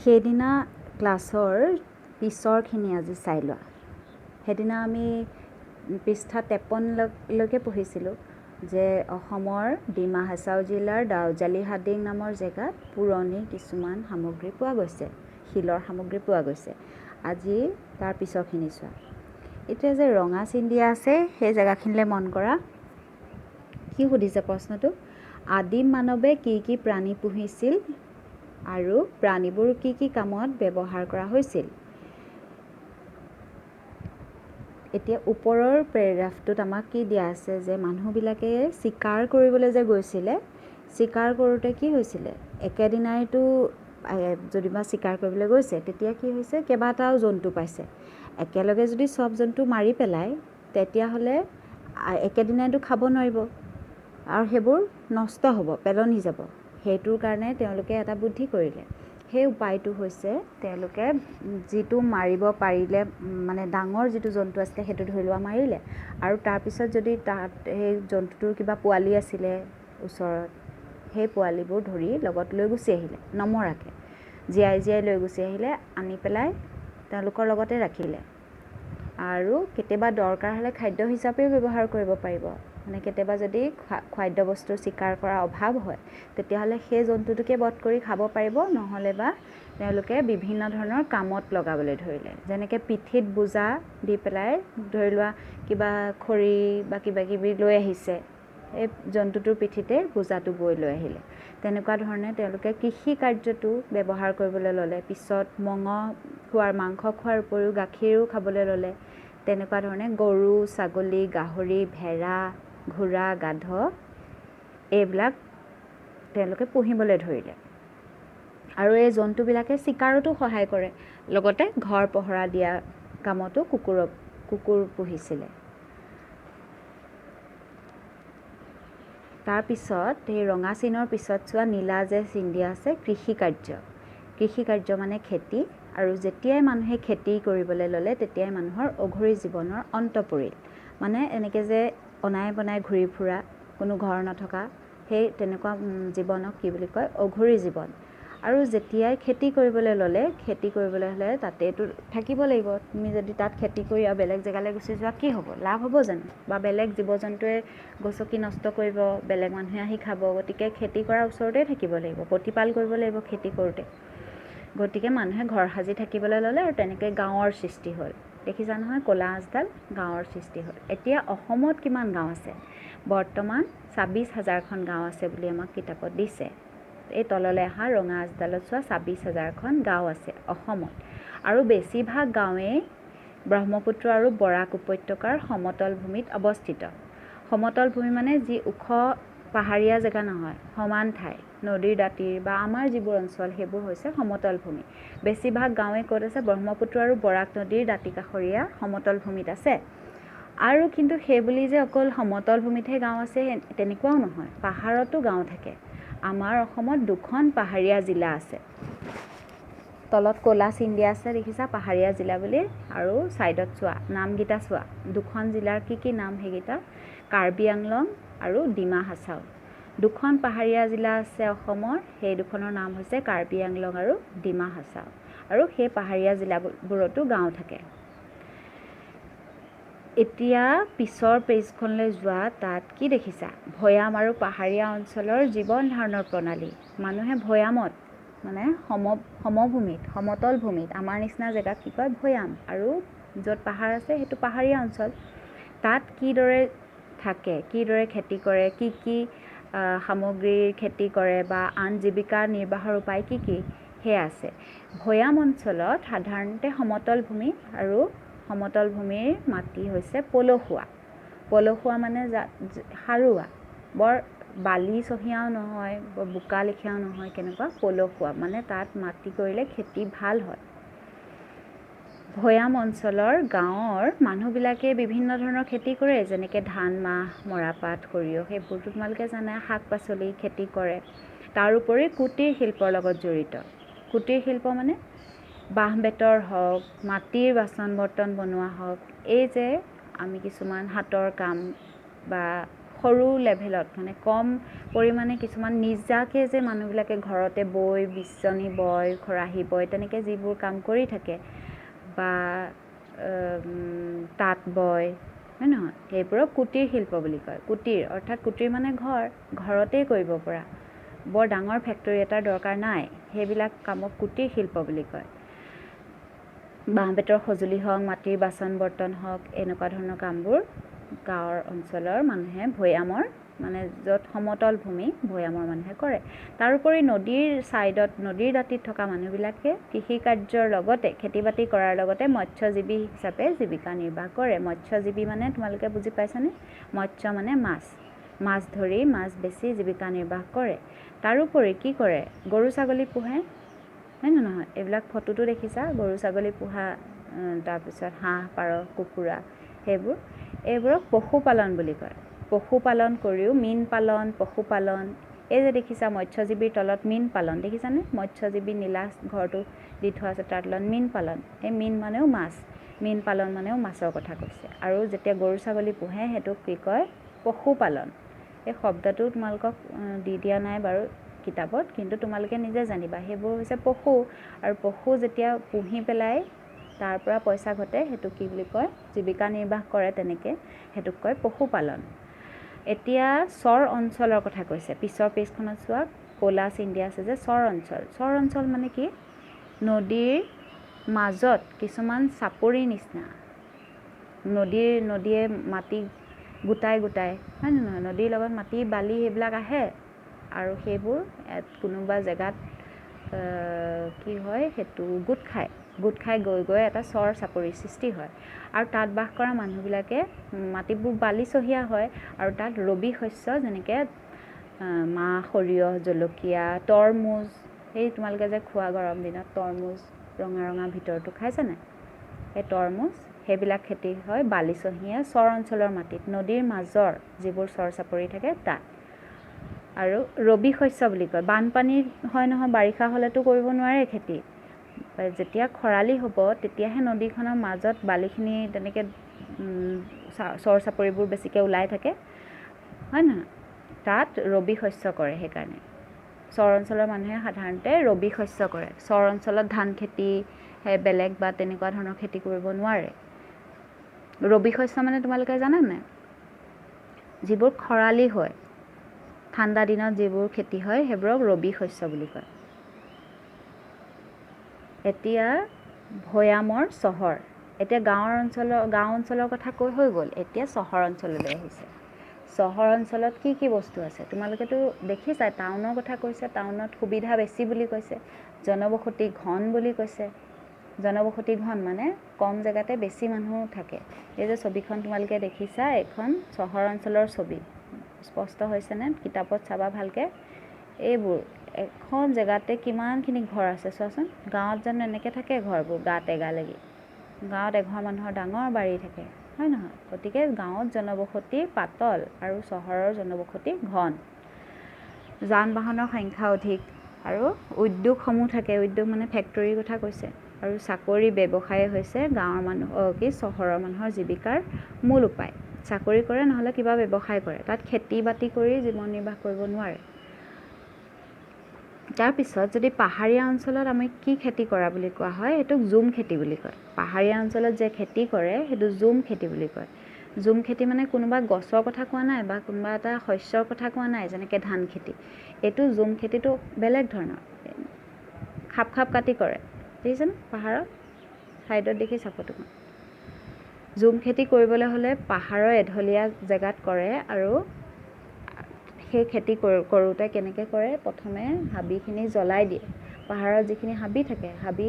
সেইদিনা ক্লাছৰ পিছৰখিনি আজি চাই লোৱা। সেইদিনা আমি পৃষ্ঠা 53লৈকে পঢ়িছিলোঁ যে অসমৰ ডিমা হাছাও জিলাৰ দাওজালি হাডিং নামৰ জেগাত পুৰণি কিছুমান সামগ্ৰী পোৱা গৈছে, শিলৰ সামগ্ৰী পোৱা গৈছে। আজি তাৰ পিছৰখিনি চোৱা। এতিয়া যে ৰঙা চিন দিয়া আছে সেই জেগাখিনিলৈ মন কৰা। কি সুধিছে প্ৰশ্নটো? আদিম মানৱে কি কি প্ৰাণী পুহিছিল আৰু প্ৰাণীবোৰ কি কি কামত ব্যৱহাৰ কৰা হৈছিল? এতিয়া ওপৰৰ পেৰেগ্ৰাফটোত আমাক কি দিয়া আছে যে মানুহবিলাকে চিকাৰ কৰিবলৈ যে গৈছিলে, চিকাৰ কৰোঁতে কি হৈছিলে, একেদিনাইতো যদিবা চিকাৰ কৰিবলৈ গৈছে তেতিয়া কি হৈছে, কেইবাটাও জন্তু পাইছে। একেলগে যদি চব জন্তু মাৰি পেলায় তেতিয়াহ'লে একেদিনাইতো খাব নোৱাৰিব আৰু সেইবোৰ নষ্ট হ'ব, পেলনি যাব। সেইটোৰ কাৰণে তেওঁলোকে এটা বুদ্ধি কৰিলে। সেই উপায়টো হৈছে তেওঁলোকে যিটো মাৰিব পাৰিলে, মানে ডাঙৰ যিটো জন্তু আছিলে সেইটো ধৰি লোৱা মাৰিলে, আৰু তাৰপিছত যদি তাত সেই জন্তুটোৰ কিবা পোৱালি আছিলে ওচৰত, সেই পোৱালিবোৰ ধৰি লগত লৈ গুচি আহিলে, নমৰাকৈ জীয়াই জীয়াই লৈ গুচি আহিলে, আনি পেলাই তেওঁলোকৰ লগতে ৰাখিলে। আৰু কেতিয়াবা দৰকাৰ হ'লে খাদ্য হিচাপেও ব্যৱহাৰ কৰিব পাৰিব। মানে কেতিয়াবা যদি খাদ্যবস্তুৰ চিকাৰ কৰাৰ অভাৱ হয় তেতিয়াহ'লে সেই জন্তুটোকে বধ কৰি খাব পাৰিব, নহ'লে বা তেওঁলোকে বিভিন্ন ধৰণৰ কামত লগাবলৈ ধৰিলে। যেনেকৈ পিঠিত বোজা দি পেলাই ধৰি লোৱা কিবা খৰি বা কিবা কিবি লৈ আহিছে, এই জন্তুটোৰ পিঠিতে বোজাটো বৈ লৈ আহিলে। তেনেকুৱা ধৰণে তেওঁলোকে কৃষি কাৰ্যটো ব্যৱহাৰ কৰিবলৈ ল'লে। পিছত মঙহ খোৱাৰ, মাংস খোৱাৰ উপৰিও গাখীৰো খাবলৈ ল'লে। তেনেকুৱা ধৰণে গৰু, ছাগলী, গাহৰি, ভেড়া, ঘোঁৰা, গাধ এইবিলাক তেওঁলোকে পুহিবলৈ ধৰিলে। আৰু এই জন্তুবিলাকে চিকাৰতো সহায় কৰে, লগতে ঘৰ পহৰা দিয়া কামতো কুকুৰ পুহিছিলে। তাৰপিছত সেই ৰঙা চিনৰ পিছত চোৱা নীলা যে চিন দিয়া আছে, কৃষি কাৰ্য। কৃষি কাৰ্য মানে খেতি। আৰু যেতিয়াই মানুহে খেতি কৰিবলৈ ল'লে তেতিয়াই মানুহৰ অঘৰী জীৱনৰ অন্ত পৰিল। মানে এনেকৈ যে অনাই বনাই ঘূৰি ফুৰা, কোনো ঘৰ নথকা, সেই তেনেকুৱা জীৱনক কি বুলি কয়, অঘৰী জীৱন। আৰু যেতিয়াই খেতি কৰিবলৈ ল'লে, খেতি কৰিবলৈ হ'লে তাতেতো থাকিব লাগিব। তুমি যদি তাত খেতি কৰি আৰু বেলেগ জেগালৈ গুচি যোৱা কি হ'ব, লাভ হ'ব জানো? বা বেলেগ জীৱ জন্তুৱে গছকি নষ্ট কৰিব, বেলেগ মানুহে আহি খাব। গতিকে খেতি কৰাৰ ওচৰতে থাকিব লাগিব, প্ৰতিপাল কৰিব লাগিব খেতি কৰোঁতে। গতিকে মানুহে ঘৰ সাজি থাকিবলৈ ল'লে আৰু তেনেকৈ গাঁৱৰ সৃষ্টি হ'ল। দেখিছা নহয় ক'লা আঁচডাল, গাঁৱৰ সৃষ্টি হ'ল। এতিয়া অসমত কিমান গাঁও আছে? বৰ্তমান 26,000খন গাঁও আছে বুলি আমাক কিতাপত দিছে। এই তললৈ অহা ৰঙা আঁচডালত চোৱা 26,000খন গাঁও আছে অসমত। আৰু বেছিভাগ গাঁৱেই ব্ৰহ্মপুত্ৰ আৰু বৰাক উপত্যকাৰ সমতল ভূমিত অৱস্থিত। সমতল ভূমি মানে যি ওখ পাহাৰীয়া জেগা নহয়, সমান ঠাই, নদীৰ দাঁতিৰ বা আমাৰ যিবোৰ অঞ্চল সেইবোৰ হৈছে সমতল ভূমি। বেছিভাগ গাঁৱে ক'ত আছে? ব্ৰহ্মপুত্ৰ আৰু বৰাক নদীৰ দাঁতি কাষৰীয়া সমতল ভূমিত আছে। আৰু কিন্তু সেইবুলি যে অকল সমতল ভূমিতহে গাঁও আছে তেনেকুৱাও নহয়, পাহাৰতো গাঁও থাকে। আমাৰ অসমত দুখন পাহাৰীয়া জিলা আছে। তলত ক'লা চিন দিয়া আছে দেখিছা, পাহাৰীয়া জিলা বুলি। আৰু ছাইডত চোৱা নামকেইটা চোৱা, দুখন জিলাৰ কি কি নাম সেইকেইটা, কাৰ্বি আংলং আৰু ডিমা হাছাও। দুখন পাহাৰীয়া জিলা আছে অসমৰ, সেই দুখনৰ নাম হৈছে কাৰ্বি আংলং আৰু ডিমা হাছাও। আৰু সেই পাহাৰীয়া জিলাবোৰতো গাঁও থাকে। এতিয়া পিছৰ পেজখনলৈ যোৱা, তাত কি দেখিছা? ভৈয়াম আৰু পাহাৰীয়া অঞ্চলৰ জীৱন ধাৰণৰ প্ৰণালী। মানুহে ভৈয়ামত মানে সমভূমিত, সমতল ভূমিত, আমাৰ নিচিনা জেগাক কি কয়, ভৈয়াম। আৰু য'ত পাহাৰ আছে সেইটো পাহাৰীয়া অঞ্চল। তাত কিদৰে থাকে, কিদৰে খেতি কৰে, কি কি সামগ্ৰীৰ খেতি কৰে বা আন জীৱিকা নিৰ্বাহৰ উপায় কি কি, সেয়া আছে। ভৈয়াম অঞ্চলত সাধাৰণতে সমতল ভূমি আৰু সমতল ভূমিৰ মাটি হৈছে পলসুৱা। পলসুৱা মানে সাৰুৱা, বৰ বালি চহীয়াও নহয়, বৰ বোকা লেখীয়াও নহয়, কেনেকুৱা পলসুৱা মানে তাত মাটি কৰিলে খেতি ভাল হয়। ভৈয়াম অঞ্চলৰ গাঁৱৰ মানুহবিলাকে বিভিন্ন ধৰণৰ খেতি কৰে, যেনেকৈ ধান, মাহ, মৰাপাট, সৰিয়হ, সেইবোৰতো তোমালোকে জানাই। শাক পাচলি খেতি কৰে। তাৰোপৰি কুটিৰ শিল্পৰ লগত জড়িত। কুটিৰ শিল্প মানে বাঁহ বেতৰ হওক, মাটিৰ বাচন বৰ্তন বনোৱা হওক, এই যে আমি কিছুমান হাতৰ কাম বা সৰু লেভেলত মানে কম পৰিমাণে কিছুমান নিজাকৈ যে মানুহবিলাকে ঘৰতে বৈ, বিচনী বয়, খৰাহী বয়, তেনেকৈ যিবোৰ কাম কৰি থাকে বা তাঁত বয়, হয় নহয়, সেইবোৰক কুটীৰ শিল্প বুলি কয়। কুটীৰ অৰ্থাৎ কুটীৰ মানে ঘৰ, ঘৰতেই কৰিব পৰা, বৰ ডাঙৰ ফেক্টৰী এটাৰ দৰকাৰ নাই, সেইবিলাক কামক কুটীৰ শিল্প বুলি কয়। বাঁহ বেতৰ সঁজুলি হওক, মাটিৰ বাচন বৰ্তন হওক, এনেকুৱা ধৰণৰ কামবোৰ গাঁৱৰ অঞ্চলৰ মানুহে, ভৈয়ামৰ মানে য'ত সমতল ভূমি, ভৈয়ামৰ মানুহে কৰে। তাৰোপৰি নদীৰ ছাইডত, নদীৰ দাঁতিত থকা মানুহবিলাকে কৃষি কাৰ্যৰ লগতে, খেতি বাতি কৰাৰ লগতে মৎস্যজীৱী হিচাপে জীৱিকা নিৰ্বাহ কৰে। মৎস্যজীৱী মানে তোমালোকে বুজি পাইছানে? মৎস্য মানে মাছ, মাছ ধৰি মাছ বেচি জীৱিকা নিৰ্বাহ কৰে। তাৰোপৰি কি কৰে? গৰু ছাগলী পোহে, হয় নে নহয়? এইবিলাক ফটোতো দেখিছা, গৰু ছাগলী পোহা, তাৰপিছত হাঁহ, পাৰ, কুকুৰা, সেইবোৰ, এইবোৰক পশুপালন বুলি কয়। পশুপালন কৰিও মীন পালন, পশুপালন, এই যে দেখিছা মৎস্যজীৱীৰ তলত মীন পালন দেখিছানে? মৎস্যজীৱী নীলা ঘৰটো দি থোৱা আছে, তাৰ তলত মীন পালন। এই মীন মানেও মাছ, মীন পালন মানেও মাছৰ কথা কৈছে। আৰু যেতিয়া গৰু ছাগলী পোহে সেইটোক কি কয়? পশুপালন। এই শব্দটো তোমালোকক দি দিয়া নাই বাৰু কিতাপত, কিন্তু তোমালোকে নিজে জানিবা সেইবোৰ হৈছে পশু। আৰু পশু যেতিয়া পুহি পেলাই তাৰ পৰা পইচা ঘটে, সেইটো কি বুলি কয়? জীৱিকা নিৰ্বাহ কৰে তেনেকৈ, সেইটোক কয় পশুপালন। এতিয়া চৰ অঞ্চলৰ কথা কৈছে, পিছৰ পেজখনত চোৱা, ক'লা চিন দিয়া আছে যে চৰ অঞ্চল। চৰ অঞ্চল মানে কি? নদীৰ মাজত কিছুমান চাপৰি নিচিনা, নদীয়ে মাটি গোটাই গোটাই, হয় নে নহয়? নদীৰ লগত মাটি বালি সেইবিলাক আহে আৰু সেইবোৰ কোনোবা জেগাত কি হয়, সেইটো গোট খায়, গোট খাই গৈ গৈ এটা চৰ চাপৰিৰ সৃষ্টি হয়। আৰু তাত বাস কৰা মানুহবিলাকে মাটিবোৰ বালিচহীয়া হয় আৰু তাত ৰবি শস্য যেনেকৈ মাহ, সৰিয়হ, জলকীয়া, তৰমুজ, সেই তোমালোকে যে খোৱা গৰম দিনত তৰমুজ, ৰঙা ৰঙা ভিতৰটো খাইছা নাই? সেই তৰমুজ, সেইবিলাক খেতি হয় বালিচহীয়া চৰ অঞ্চলৰ মাটিত, নদীৰ মাজৰ যিবোৰ চৰ চাপৰি থাকে তাত। আৰু ৰবি শস্য বুলি কয়, বানপানী হয় নহয়, বাৰিষা হ'লেতো কৰিব নোৱাৰে খেতি, যেতিয়া খৰালি হ'ব তেতিয়াহে নদীখনৰ মাজত বালিখিনি তেনেকৈ চৰ চাপৰিবোৰ বেছিকৈ ওলাই থাকে, হয় নহয়? তাত ৰবি শস্য কৰে। সেইকাৰণে চৰ অঞ্চলৰ মানুহে সাধাৰণতে ৰবি শস্য কৰে। চৰ অঞ্চলত ধান খেতি, সেই বেলেগ বা তেনেকুৱা ধৰণৰ খেতি কৰিব নোৱাৰে। ৰবি শস্য মানে তোমালোকে জানা নাই? যিবোৰ খৰালি হয়, ঠাণ্ডা দিনত যিবোৰ খেতি হয়, সেইবোৰক ৰবি শস্য বুলি কয়। এতিয়া ভৈয়ামৰ চহৰ, এতিয়া গাঁও অঞ্চলৰ কথা কৈ হৈ গ'ল, এতিয়া চহৰ অঞ্চললৈ আহিছে। চহৰ অঞ্চলত কি কি বস্তু আছে তোমালোকেতো দেখিছা, টাউনৰ কথা কৈছে, টাউনত সুবিধা বেছি বুলি কৈছে, জনবসতি ঘন বুলি কৈছে। জনবসতি ঘন মানে কম জেগাতে বেছি মানুহ থাকে। এই যে ছবিখন তোমালোকে দেখিছা, এইখন চহৰ অঞ্চলৰ ছবি, স্পষ্ট হৈছেনে? কিতাপত চাবা ভালকৈ। এইবোৰ এখন জেগাতে কিমানখিনি ঘৰ আছে চোৱাচোন। গাঁৱত জানো এনেকৈ থাকে ঘৰবোৰ গাতে গা লাগি? গাঁৱত এঘৰ মানুহৰ ডাঙৰ বাৰী থাকে, হয় নহয়? গতিকে গাঁৱত জনবসতি পাতল আৰু চহৰৰ জনবসতি ঘন। যান বাহনৰ সংখ্যা অধিক আৰু উদ্যোগসমূহ থাকে, উদ্যোগ মানে ফেক্টৰীৰ কথা কৈছে। আৰু চাকৰি ব্যৱসায় হৈছে গাঁৱৰ মানুহ কি চহৰৰ মানুহৰ জীৱিকাৰ মূল উপায়। চাকৰি কৰে নহ'লে কিবা ব্যৱসায় কৰে, তাত খেতি বাতি কৰি জীৱন নিৰ্বাহ কৰিব নোৱাৰে। তাৰপিছত যদি পাহাৰীয়া অঞ্চলত আমি কি খেতি কৰা বুলি কোৱা হয়, সেইটোক জুম খেতি বুলি কয়। পাহাৰীয়া অঞ্চলত যে খেতি কৰে সেইটো জুম খেতি বুলি কয়। জুম খেতি মানে কোনোবা গছৰ কথা কোৱা নাই বা কোনোবা এটা শস্যৰ কথা কোৱা নাই, যেনেকৈ ধান খেতি। এইটো জুম খেতিটো বেলেগ ধৰণৰ, খাপ খাপ কাটি কৰে, দেখিছেনে? পাহাৰত ছাইডত দেখিছা ফটোখন। জুম খেতি কৰিবলৈ হ'লে পাহাৰৰ এঢলীয়া জেগাত কৰে আৰু সেই খেতি কৰোঁতে কেনেকৈ কৰে, প্ৰথমে হাবিখিনি জ্বলাই দিয়ে। পাহাৰত যিখিনি হাবি থাকে, হাবি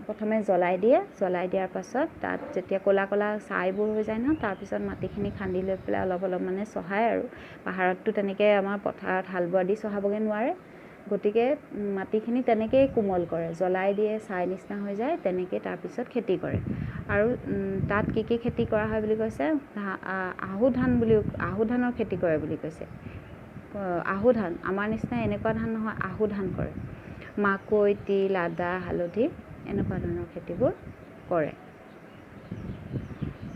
প্ৰথমে জ্বলাই দিয়ে। জ্বলাই দিয়াৰ পাছত তাত যেতিয়া ক'লা ক'লা ছাইবোৰ হৈ যায় নহয়, তাৰপিছত মাটিখিনি খান্দি লৈ পেলাই অলপ অলপ মানে চহায়। আৰু পাহাৰততো তেনেকৈ আমাৰ পথাৰত হাল বোৱা দি চহাবগৈ নোৱাৰে, গতিকে মাটিখিনি তেনেকৈয়ে কোমল কৰে, জ্বলাই দিয়ে, ছাই নিচিনা হৈ যায়, তেনেকৈয়ে তাৰপিছত খেতি কৰে। আৰু তাত কি কি খেতি কৰা হয় বুলি কৈছে, আহু ধান বুলিও, আহু ধানৰ খেতি কৰে বুলি কৈছে। আহু ধান আমাৰ নিচিনা এনেকুৱা ধান নহয়, আহু ধান কৰে। মাকৈ, তিল, আদা, হালধি এনেকুৱা ধৰণৰ খেতিবোৰ কৰে।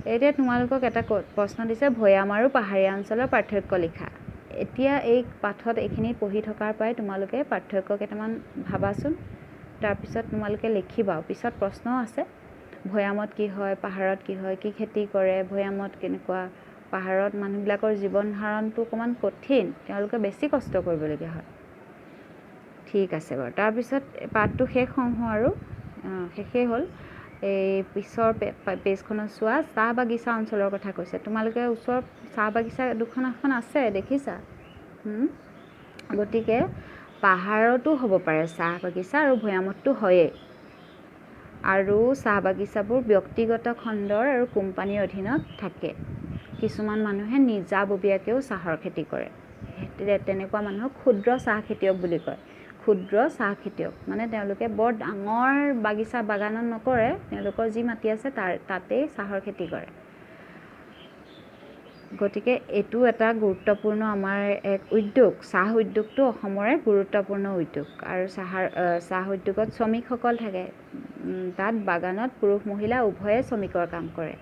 এতিয়া তোমালোকক এটা প্ৰশ্ন দিছে, ভৈয়াম আৰু পাহাৰীয়া অঞ্চলৰ পাৰ্থক্য লিখা। এতিয়া এই পাঠত এইখিনি পঢ়ি থকাৰ পৰাই তোমালোকে পাৰ্থক্য কেইটামান ভাবাচোন, তাৰপিছত তোমালোকে লিখিবা। পিছত প্ৰশ্নও আছে, ভৈয়ামত কি হয়, পাহাৰত কি হয়, কি খেতি কৰে, ভৈয়ামত কেনেকুৱা, পাহাৰত মানুহবিলাকৰ জীৱন ধাৰণটো অকণমান কঠিন, তেওঁলোকে বেছি কষ্ট কৰিবলগীয়া হয়। ঠিক আছে বাৰু, তাৰপিছত পাঠটো শেষ হওঁ হওঁ আৰু শেষেই হ'ল। এই পিছৰ পেজখনত চোৱা, চাহ বাগিচা অঞ্চলৰ কথা কৈছে। তোমালোকে ওচৰত চাহ বাগিচা দুখন এখন আছে দেখিছা। গতিকে পাহাৰতো হ'ব পাৰে চাহ বাগিচা আৰু ভৈয়ামততো হয়েই। আৰু চাহ বাগিচাবোৰ ব্যক্তিগত খণ্ডৰ আৰু কোম্পানীৰ অধীনত থাকে। কিছুমান মানুহে নিজাববীয়াকৈও চাহৰ খেতি কৰে, তেনেকুৱা মানুহক ক্ষুদ্ৰ চাহ খেতিয়ক বুলি কয়। ক্ষুদ্ৰ চাহ খেতিয়ক মানে তেওঁলোকে বৰ ডাঙৰ বাগিচা বাগানত নকৰে, তেওঁলোকৰ যি মাটি আছে তাতেই চাহৰ খেতি কৰে। গতিকে এইটো এটা গুৰুত্বপূৰ্ণ আমাৰ এক উদ্যোগ। চাহ উদ্যোগটো অসমৰে গুৰুত্বপূৰ্ণ উদ্যোগ। আৰু চাহ উদ্যোগত শ্ৰমিকসকল থাকে, তাত বাগানত পুৰুষ মহিলা উভয়ে শ্ৰমিকৰ কাম কৰে।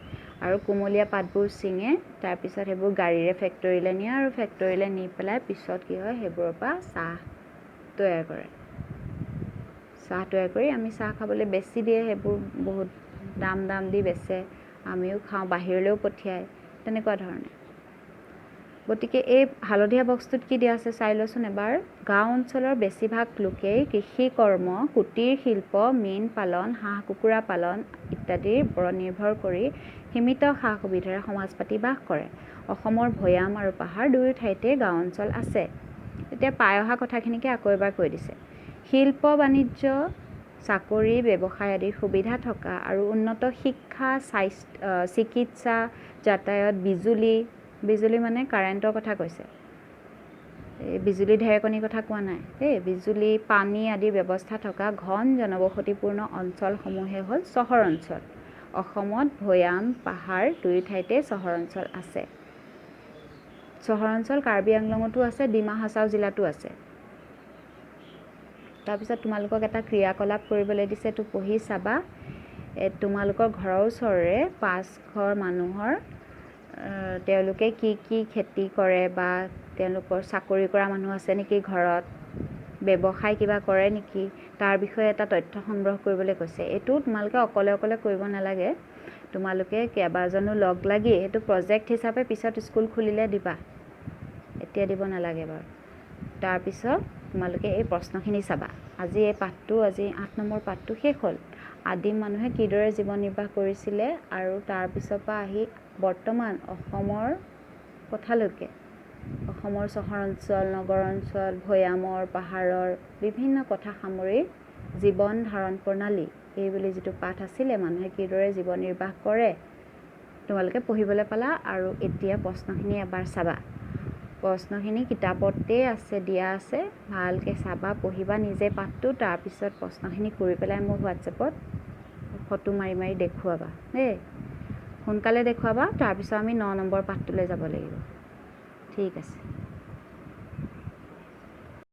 আৰু কুমলীয়া পাতবোৰ ছিঙে, তাৰপিছত সেইবোৰ গাড়ীৰে ফেক্টৰীলৈ নিয়ে আৰু ফেক্টৰীলৈ নি পেলাই পিছত কি হয়, সেইবোৰৰ পৰা চাহ তৈয়াৰ কৰে। চাহ তৈয়াৰ কৰি আমি চাহ খাবলৈ বেছি দিয়ে, সেইবোৰ বহুত দাম দাম দি বেচে, আমিও খাওঁ, বাহিৰলৈও পঠিয়ায়, তেনেকুৱা ধৰণে। গতিকে এই হালধীয়া বক্সটোত কি দিয়া আছে চাই লচোন এবাৰ। গাঁও অঞ্চলৰ বেছিভাগ লোকেই কৃষি কৰ্ম, কুটীৰ শিল্প, মীন পালন, হাঁহ কুকুৰা পালন ইত্যাদিৰ ওপৰত নিৰ্ভৰ কৰি সীমিত সা সুবিধাৰে সমাজ পাতি বাস কৰে। অসমৰ ভৈয়াম আৰু পাহাৰ দুয়ো ঠাইতে গাঁও অঞ্চল আছে। এতিয়া পাই অহা কথাখিনিকে আকৌ এবাৰ কৈ দিছে। শিল্প, বাণিজ্য, চাকৰি, ব্যৱসায় আদিৰ সুবিধা থকা আৰু উন্নত শিক্ষা, স্বাস্থ্য, চিকিৎসা, যাতায়াত, বিজুলী, বিজুলী মানে কাৰেণ্টৰ কথা কৈছে, এই বিজুলী ঢেৰেকনিৰ কথা কোৱা নাই দেই, বিজুলী, পানী আদিৰ ব্যৱস্থা থকা ঘন জনবসতিপূৰ্ণ অঞ্চলসমূহে হ'ল চহৰ অঞ্চল। অসমত ভৈয়াম, পাহাৰ দুয়ো ঠাইতে চহৰ অঞ্চল আছে। চহৰ অঞ্চল কাৰ্বি আংলঙতো আছে, ডিমা হাছাও জিলাতো আছে। তাৰপিছত তোমালোকক এটা ক্ৰিয়াকলাপ কৰিবলৈ দিছে, এইটো পঢ়ি চাবা। তোমালোকৰ ঘৰৰ ওচৰৰে 5 ঘৰ মানুহৰ তেওঁলোকে কি কি খেতি কৰে বা তেওঁলোকৰ চাকৰি কৰা মানুহ আছে নেকি ঘৰত, ব্যৱসায় কিবা কৰে নেকি, তাৰ বিষয়ে এটা তথ্য সংগ্ৰহ কৰিবলৈ কৈছে। এইটো তোমালোকে অকলে অকলে কৰিব নালাগে, তোমালোকে কেইবাজনো লগ লাগি সেইটো প্ৰজেক্ট হিচাপে পিছত স্কুল খুলিলে দিবা, এতিয়া দিব নালাগে বাৰু। তাৰপিছত তোমালোকে এই প্ৰশ্নখিনি চাবা। আজি এই পাঠটো, আজি 8 নম্বৰ পাঠটো শেষ হ'ল। আদিম মানুহে কিদৰে জীৱন নিৰ্বাহ কৰিছিলে আৰু তাৰপিছৰ পৰা আহি বৰ্তমান অসমৰ কথালৈকে, অসমৰ চহৰ অঞ্চল, নগৰ অঞ্চল, ভৈয়ামৰ, পাহাৰৰ বিভিন্ন কথা সামৰি জীৱন ধাৰণ প্ৰণালী এই বুলি যিটো পাঠ আছিলে, মানুহে কিদৰে জীৱন নিৰ্বাহ কৰে, তোমালোকে পঢ়িবলৈ পালা। আৰু এতিয়া প্ৰশ্নখিনি এবাৰ চাবা। প্ৰশ্নখিনি কিতাপতে আছে, দিয়া আছে, ভালকৈ চাবা, পঢ়িবা নিজে পাঠটো। তাৰপিছত প্ৰশ্নখিনি কৰি পেলাই মোক হোৱাটছএপত ফটো মাৰি মাৰি দেখুৱাবা দেই, সোনকালে দেখুৱাবা। তাৰপিছত আমি 9 নম্বৰ পাঠটোলৈ যাব লাগিব। ঠিক আছে।